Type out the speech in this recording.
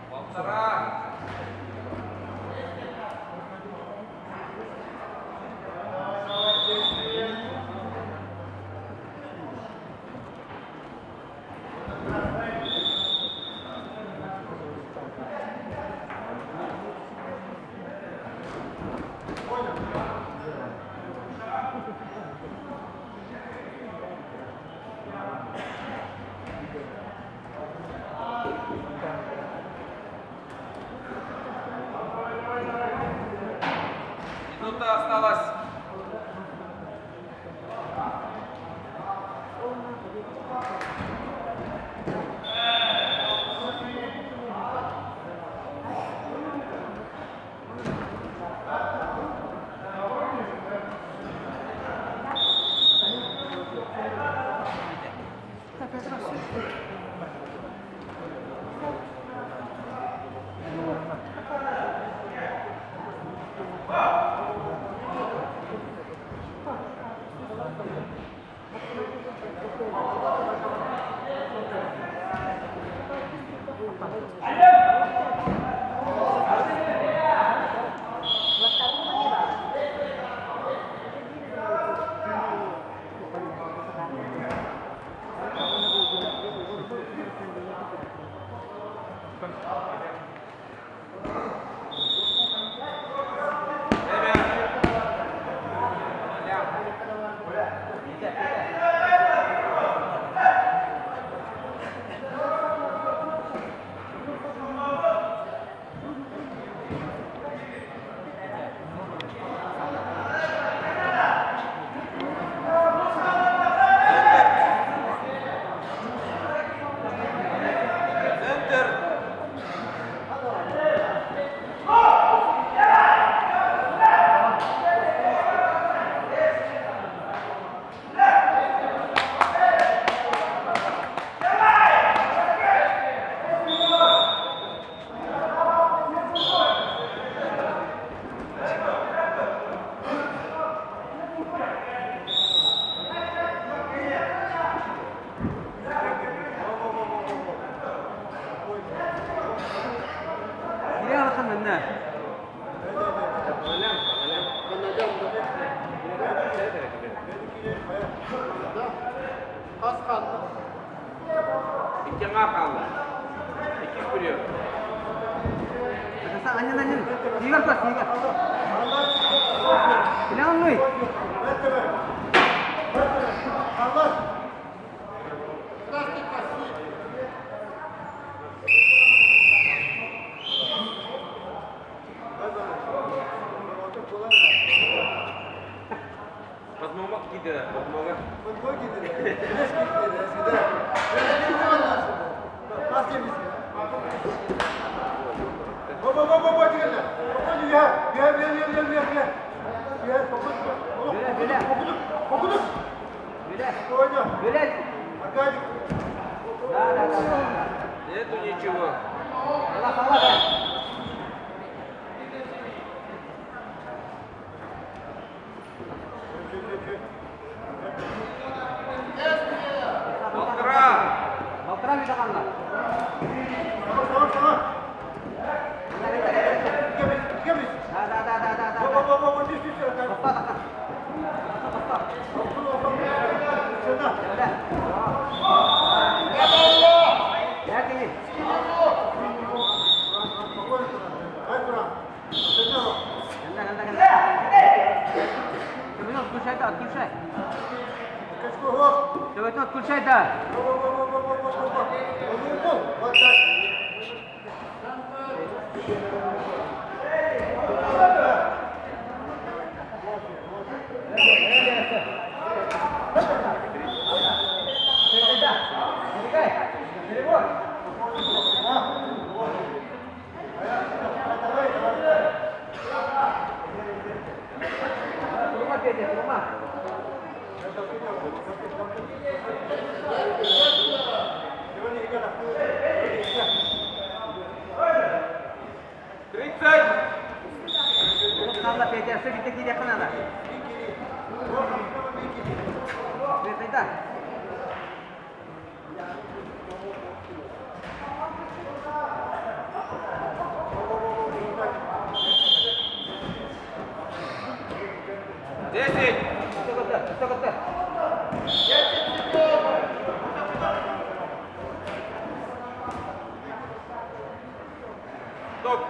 Полтора. Минута осталась. Центр. Хас хаалла? Икки аҥаар хаалла. Иккис период. Анньын, анньын. Игорь көр, Игорь. Билэҕин Подмога киирдэ, подмога. Futbol giydiler. Güneş giydiler eskiden. Güneş giydi ondan sonra. Pas yemişsin. Hop hop hop hop hadi Hop ya. Gel gel gel gel gel gel. Gel okuduk. Okuduk. Okuduk. Oyna. Аркадий. Да, да, да. Нету ничего. Allah Allah be. Подключай, да. Вот так. Перевод. Давай, давай. Турума, Петя, турума. Сегодня, ребята, 30. Надо, Петя, все таки надо. Петя, да. 10. Все готово, все готово. Стоп.